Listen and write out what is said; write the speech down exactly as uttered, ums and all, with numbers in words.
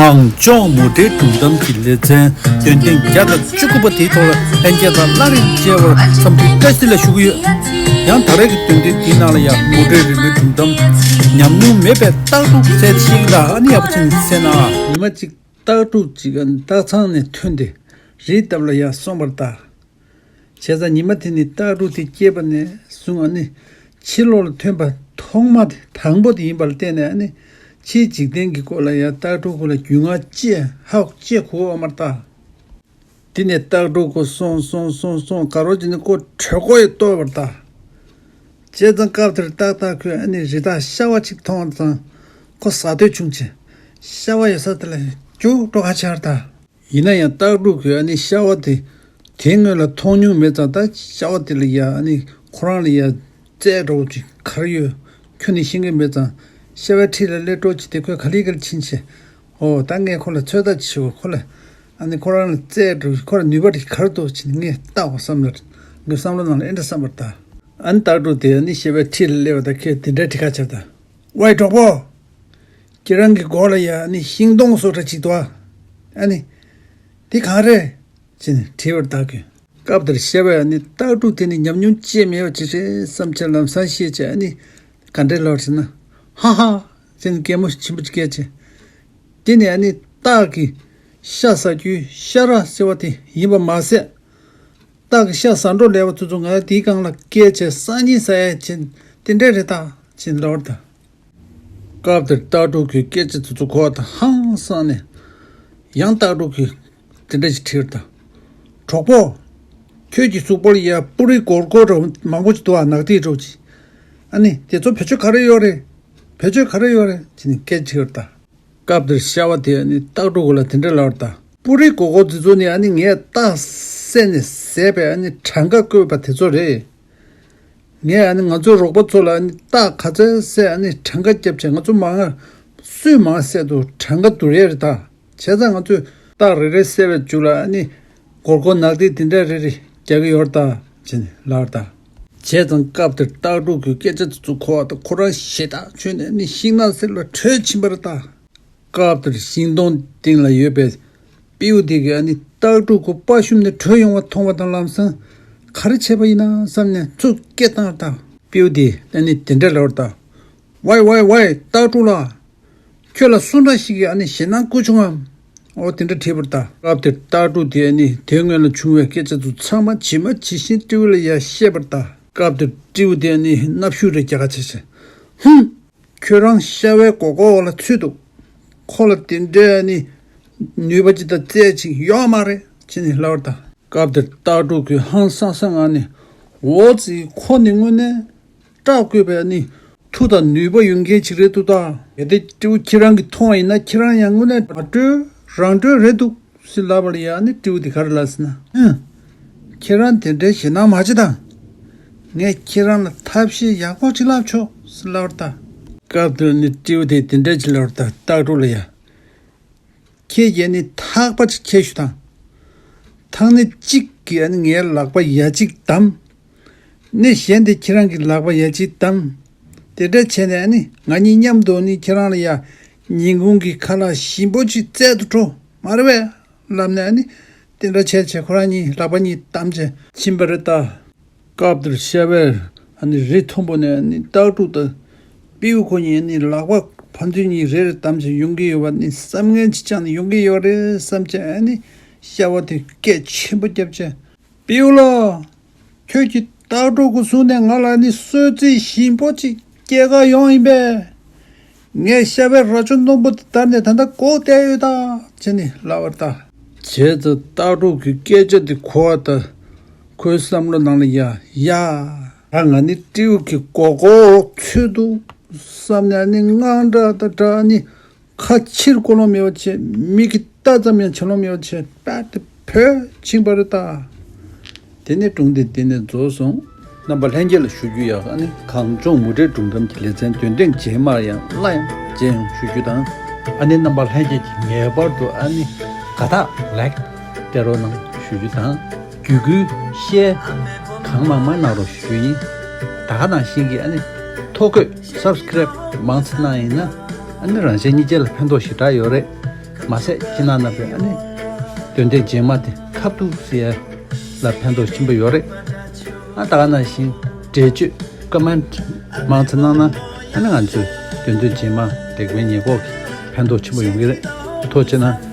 གངས་ལྗོངས་མུ་འབྲེལ་སྒྲུང་གཏམ་གྱི་ལེ་ཚན་འདོན་ཐེངས་བརྒྱ་དང་བཅུ་དགུ་པ་དེའི་ཐོག་ལ་ལྷན་རྒྱས་དང་སླར་ཡང་མཇལ་བར་འཚམས་འདྲི་བཀྲ་ཤིས་བདེ་ལེགས་ཞུ་གི་ཡོད། ཡང་ད་རེས་ཀྱི་འདོན་ཐེངས་འདིའི་ནང་ལ་ཡང་མུ་འབྲེལ་རི་མོའི་སྒྲུང་གཏམ་ཉམས་མྱོང་མེད་པའི་སྟག་ཕྲུག་ཟེར་ཏེ་ཤེས་ཀྱི་འདུག་ཨ་ནི་ཡག་པོ་བྱས་ནས་གསན་ཨ། ཉི་མ་གཅིག་སྟག་ཕྲུག་ཅིག་ཨ་ནི་སྟག་ཚང་ནས་ཐོན་ཏེ་རིའི་འདབས་ལ་ཡར་སོང་བར་གདའ། བྱས་ཙང་ཉི་མ་དེ་ནི་སྟག་ཕྲུག་དེ་སྐྱེས་པ་ནས་བཟུང་ཨ་ནི་ཕྱི་ལོགས་ལ་ཐོན་པ་ཐོག་མ་དེ་དང་པོ་དེ་ཡིན་པ་ལ་བརྟེན་ནས་ཨ་ནི་ཕྱིའི་འཇིག་རྟེན་གྱི་སྐོར་ལ་ཡང་སྟག་ཕྲུག་ཁོ་ལ་རྒྱུས་མངའ་ཅི་ཧ་གོ་ཅི་གོ་བ་མ་རེད་ད། དེ་ནས་སྟག་ཕྲུག་ཁོ་སོང་སོང་སོང་སོང་ག་རོ་ཅི་ནི་ཁོ་གྲོད་ཁོག་ཡང་ལྟོགས་པར་གདའ། བྱས་ཙང་སྐབས་དེར་ཏག་ཏག་ཁོས་ཨ་ནི་རི་དྭགས་ཤ་བ་ཅིག་མཐོང་བ་ཙང་ཁོ་ཟ་འདོད་བྱུང་བྱས། ཤ་བ་ཡོད་ས་དེ་ལ་རྒྱུགས་འགྲོ་ག་ཆར་གདའ། ཡིན་ན་ཡང་སྟག་ཕྲུག་གིས་ཨ་ནི་ཤ་བ་དེ་དེ་སྔོན་ལ་མཐོང་མྱོང་མེད་ཙང་ད་ཤ་བ་དེ་ལ་ཡ་ཨ་ནི་ཁོ་རང་ལ་ཡ་རྩེད་འགྲོ་ཅིག་ག་རེ་ཡོད་ཁྱོན་ནས་ཤེས་ཀྱི་མེད་ཙང་ཤ་བའི་འཁྲིས་ལ་སླེབས་འགྲོ་ཅིག་དེ་ཁོས་ག་ལེ་ག་ལེ་ཕྱིན་བྱས། ཨོ་ད་ངས་ཁོ་ལ་ཚོད་ལྟ་བྱེད་ཁོ་ལ་ཨ་ནི་ཁོ་རང་ལ་རྩེད་འགྲོ་ཁོ་ལ་ནུས་པ་དེ་ག་རེ་འདུག་ཅེས་ངས་བལྟ་བ་བསམ་ལ་ངའི་བསམ་བློ་ནང་ལ་ཨེ་འདྲ་བསམ་པར་གདའ། ཨ་ནི་སྟག་ཕྲུག་དེ་ཨ་ནི་ཤ་བའི་འཁྲིས་ལ་སླེབས་པ་དང་ཁོས་དེ་འདྲའི་དྲི་ཁ་བྱས་པ་དང་། ཝའི་གྲོགས་པོ། ཁྱེད་རང་གི་མགོ་ལ་ཡ་ཨ་ནི་ཤིང་སྡོང་བཟོ་འདྲ་ཅིག་འདུག་ཨ། ཨ་ནི། དེ་གང་རེད། ཅེས་ནས་དྲིས་པར་བདག་གིས། སྐབས་དེར་ཤ་བས་ཨ་ནི་སྟག་ཕྲུག་དེ་ནི་ཉམས་མྱོང་ཅི་མེད་པ་ཅིག་རེད་བསམ་བྱས་ལམ་སང་ཤེས་བྱས་ཨ་ནི་ག་འདྲས་ལབ་ཟེར་ན། ཧ་ཧ། ཅེས་ནས་གད་མོ་ཆེན་པོ་ཅིག་བགད་བྱས། དེ་ནི་ཨ་ནི་སྟག་གི་ཤ་ཟ་རྒྱུའི་ཤ་ར་ཟེར་བ་དེ་ཡིན་པ་མ་ཟད། སྟག་གི་ཤ་ཟ་འགྲོ་ལས་པ་ཚོ་ཚོ་ང་དེའི་སྒང་ལ་བསྐྱལ་བྱས་སང་ཉིན་ཟ་ཡ་བྱས་དེ་འདྲས་རེད་ད་ཅེས་ལབ་པར་གདའ། སྐབས་དེར་སྟག་ཕྲུག་གིས་སྐད་ཆ་དེ་ཚོ་གོ་བ་དང་ཧང་སངས་ནས། ཡང་སྟག་ཕྲུག་གིས་དེ་འདྲ་ཞིག་དྲིས་པར་གདའ། གྲོགས་པོ། ཁྱོད་ཀྱི་གཟུགས་པོར་ཡ་སྤུ་རིས་སྒོར་སྒོར་འདྲ་མང་པོ་ཞིག་འདུག་ཨ། ནག་ཐིག་འདྲ་ཅིག་ཨ་ནི་དེ་ཚོ་བེད་སྤྱོད་ག་རེ་ཡོད་རེད། བེད་སྤྱོད་ག་རེ་ཡོད་རེད་ཅེས་ནས་སྐད་ཆ་དྲིས་པར་གདའ། སྐབས་དེར་ཤ་བ་དེས་ཨ་ནི་སྟག་ཕྲུག་ལ་དེ་འདྲ་ལབ་པར་གདའ། སྤུ་རིས་སྒོར་སྒོར་དེ་ཚོ་ནི་ཨ་ནི་ངས་སྟག་བསད་ནས་བཟས་པའི་ཨ་ནི་གྲངས་ཀ་བཀོད་པ་དེ་ཚོ་རེད། ངས་ཨ་ནི་ང་ཚོའི་རོགས་པ་ཚོ་ལ་ཨ་ནི་སྟག་ག་ཚོད་བསད་ཨ་ནི་གྲངས་ཀ་བརྒྱབ་བྱས་ང་ཚོ་མང་སུས་མང་བསད་འདུག་གྲངས་ཀ་བསྡུར་ཡས་རེད་ད། བྱས་ཙང་ང་ཚོས་སྟག་རེ་རེ་བསད་པའི་མཇུག་ལ་ཨ་ནི་སྒོར་སྒོར་ནག་ཐིག་དེ་འདྲ་རེ་རེ་རྒྱག་གི་ཡོད་རེད་ད་ཅེས་ནས་ལབ་པར་གདའ། བྱས་ཙང་སྐབས་དེར་སྟག་ཕྲུག་གིས་སྐད་ཆ་དེ་ཚོ་གོ་བ་དང་ཁོ་རང་ཞེད་ཐག་ཆོད་ནས་ཨ་ནི་ཤིང་ནགས་གསེབ་ལ་བྲོས་ཕྱིན་པ་རེད་ད། སྐབས་དེར་ཤིང་སྡོང་སྟེང་ལ་ཡོད་པའི་སྤྲེའུ་དེ་གིས་ཨ་ནི་སྟག་ཕྲུག་ཁོ་དཔའ་ཞུམ་ནས་བྲོས་ཡོང་བ་མཐོང་བ་དང་ལམ་སང་ག་རེ་བྱས་པ་ཡིན་ན་བསམ་ནས་ཚུར་སྐད་བཏང་བར་གདའ། སྤྲེའུ་དེས་ཨ་ནི་དེ་འདྲ་ལབ་པར་གདའ། ཝའི་ཝའི་ཝའི་སྟག་ཕྲུག་ལགས། ཁྱོད་ལ་སུ་འདྲ་ཞིག་གིས་ཨ་ནི་ཞེད་སྣང་བསྐུལ་བྱུང་ངམ། འོ་དེ་འདྲ་དྲིས་པར་གདའ། སྐབས་དེར་སྟག་ཕྲུག་དེས་ཨ་ནི་དེ་སྔོན་ལ་བྱུང་བའི་སྐད་ཆ་ཚོ་ཚང་མ་ཇི་མ་ཇི་བཞིན་སྤྲེའུ་ལ་ཡར་བཤད་པར་གདའ། སྐབས་དེར་སྤྲེའུ་དེས་ཨ་ནི་མནབ་ཤུགས་རེ་རྒྱག་ག་བྱས་བྱས། ཧུམ། ཁྱོད་རང་ཤ་བའི་མགོ་སྐོར་འོག་ལ་ཚུད་འདུག་ཁོ་ལ་དེ་འདྲའི་ཨ་ནི་ནུས་པ་ཅིག་དང་རྩལ་ཅིག་ཡོད་མ་རེད་ཅེས་ནས་ལབ་པར་གདའ། སྐབས་དེར་སྟག་ཕྲུག་གིས་ཧང་སང་སང་ངང་ནས། འོ་ཙི། ཁོ་ནི་དངོས་གནས་སྐྲག་དགོས་པས་ནི་མཐུ་དང་ནུས་པ་ཡོད་མཁན་ཅིག་རེད་འདུག་ད། གལ་ཏེ་སྤྲེའུ་ཁྱེད་རང་གིས་མཐོང་བ་ཡིན་ན་ཁྱེད་རང་ཡང་དངོས་གནས་མ་བྲོས་རང་བྲོས་རེད་འདུག་ཟེར་ལབ་པར་ཡ་ནི་སྤྲེའུ་དེ་ག་རེ་ལབ་ཟེར་ན། ཧུམ། ཁྱེད་རང་དེ་འདྲའི་ཞེད་སྣང་མ་བྱེད་དང་། ངས་ཁྱེད་རང་ལ་ཐབས་ཤེས་ཡག་པོ་ཅིག་ལབ་ཆོག་ཟེར་ལབ་པར་གདའ། སྐབས་དེར་ནི་སྤྲེའུ་དེས་དེ་འདྲ་ཅིག་ལབ་པར་གདའ། སྟག་ཕྲུག་ལ་ཡ། ཁྱེད་ཀྱིས་ནི་ཐག་པ་ཅིག་འཁྱེར་ཤོག་དང་། ཐག་སྣེ་གཅིག་གིས་ནི་ངའི་ལག་པ་ཡ་གཅིག་བསྡམས། སྣེ་གཞན་དེ་ཁྱེད་རང་གི་ལག་པ་ཡ་གཅིག་བསྡམས། དེ་འདྲ་བྱས་ནས་ནི་ང་གཉིས་མཉམ་དུ་ནི་ཁྱེད་རང་ལ་ཡ་ཉིན་གུང་གི་ཁ་ལག་ཞིམ་པོ་ཅིག་བཙལ་དུ་འགྲོ་མ་རེད་པས་ལབ་ནས་ནི་དེ་འདྲ་བྱས་བྱས་ཁོ་རང་གཉིས་ལག་པ་གཉིས་བསྡམས་བྱས་ཕྱིན་པ་རེད་ད། སྐབས་དེར་ཤ་བས་ཨ་ནི་རི་མཐོན་པོ་ནས་ཨ་ནི་སྟག་ཕྲུག་དང་སྤྲེའུ་ཁོ་གཉིས་ཨ་ནི་ལག་པ་ཕན་ཚུན་གཉིས་རེ་རེ་བསྡམས་བྱས་ཡོང་གི་ཡོད་པ་ནི་བསམ་ངན་ཅིག་བཅངས་ནས་ཡོང་གི་ཡོད་རེད་བསམ་བྱས་ཨ་ནི་ཤ་བ་དེ་སྐད་ཆེན་པོ་བརྒྱབ་བྱས། སྤྲེའུ་ལགས། ཁྱོད་ཀྱིས་སྟག་ཕྲུག་གི་གཟུགས་ནས་ང་ལ་ཨ་ནི་གསོལ་ཚིགས་ཞིམ་པོ་ཅིག་སྐྱེལ་ག་ཡོང་ཡིན་པས། ངས་ཤ་བའི་རྭ་ཅོ་རྣོན་པོ་དེ་བརྡར་ནས་ད་ལྟ་སྒུག་བསྡད་ཡོད་ད་ཅེས་ནི་ལབ་པར་གདའ། བྱས་ཙང་སྟག་ཕྲུག་གི་སྐད་ཆ་དེ་གོ་བ་དང་ཁོའི་བསམ་བློ་ནང་ལ་ཡ་ཡ། ད་ང་ནི་སྤྲེའུ་གི་མགོ་སྐོར་འོག་ཚུད་འདུག་བསམ་ནས་ནི་དངངས་སྐྲག་དང་སྦྲགས་ནི་ཁ་ཕྱིར་བསྐོར་ལོང་མེད་པ་བྱས། མིག་གིས་ལྟ་ཙམ་ཡང་བྱེད་ལོང་མེད་པ་བྱས། པད་དེ་བུད་ཕྱིན་པ་རེད་ད། དེ་ནས་སྒྲུང་དེ་འདི་ནས་རྫོགས་སོང་། རྣམ་པ་ལྷན་རྒྱས་ལ་ཞུ་རྒྱུ་ཡག་ཨ་ནི་གངས་ལྗོངས་མུ་འབྲེལ་སྒྲུང་གཏམ་གྱི་ལེ་ཚན་འདོན་ཐེངས་རྗེས་མར་ཡང་སླར་ཡང་མཇལ་ཡོང་ཞུ་རྒྱུ་དང་། ཨ་ནི་རྣམ་པ་ལྷན་རྒྱས་ཀྱིས་ངེས་པར་དུ་ཨ་ནི་དགའ་རྟགས་ལེག་སྟེར་རོགས་གནང་ཞུ་རྒྱུ་དང་། བརྒྱུད་སྐུལ་ཤེར་གང་མང་མང་གནང་རོགས་ཞུ་རྒྱུ་ཡིན། ད་ག་ནང་བཞིན་གྱི་ཨ་ནི་ཐོ་འགོད་སབ་སི་ཀེ་རེབ་མང་ཙམ་གནང་ཡིན་ན་ཨ་ནི་རང་གཞན་གཉིས་ཆ་ལ་ཕན་ཐོགས་ཞེ་དྲག་ཡོད་རེད། མ་ཟད་ཁྱེད་རང་རྣམ་པས་ཨ་ནི་འདོན་ཐེངས་རྗེས་མ་དེ་ཁ་ཐུག་ཟེར་ཡ་ལ་ཕན་ཐོགས་ཆེན་པོ་ཡོད་རེད། ཨ་ད་ག་ནང་བཞིན་འགྲེལ་བརྗོད་ཀོ་མེན་ཊི་མང་ཙམ་གནང་ན་ཨ་ནི་ང་ཚོས་འདོན་ཐེངས་རྗེས་མ་དེ་གའི་ཉེས་འགོག་གི་ཕན་ཐོགས་ཆེན་པོ་ཡོང་གི་རེད། ཐུགས་རྗེ་གནང་།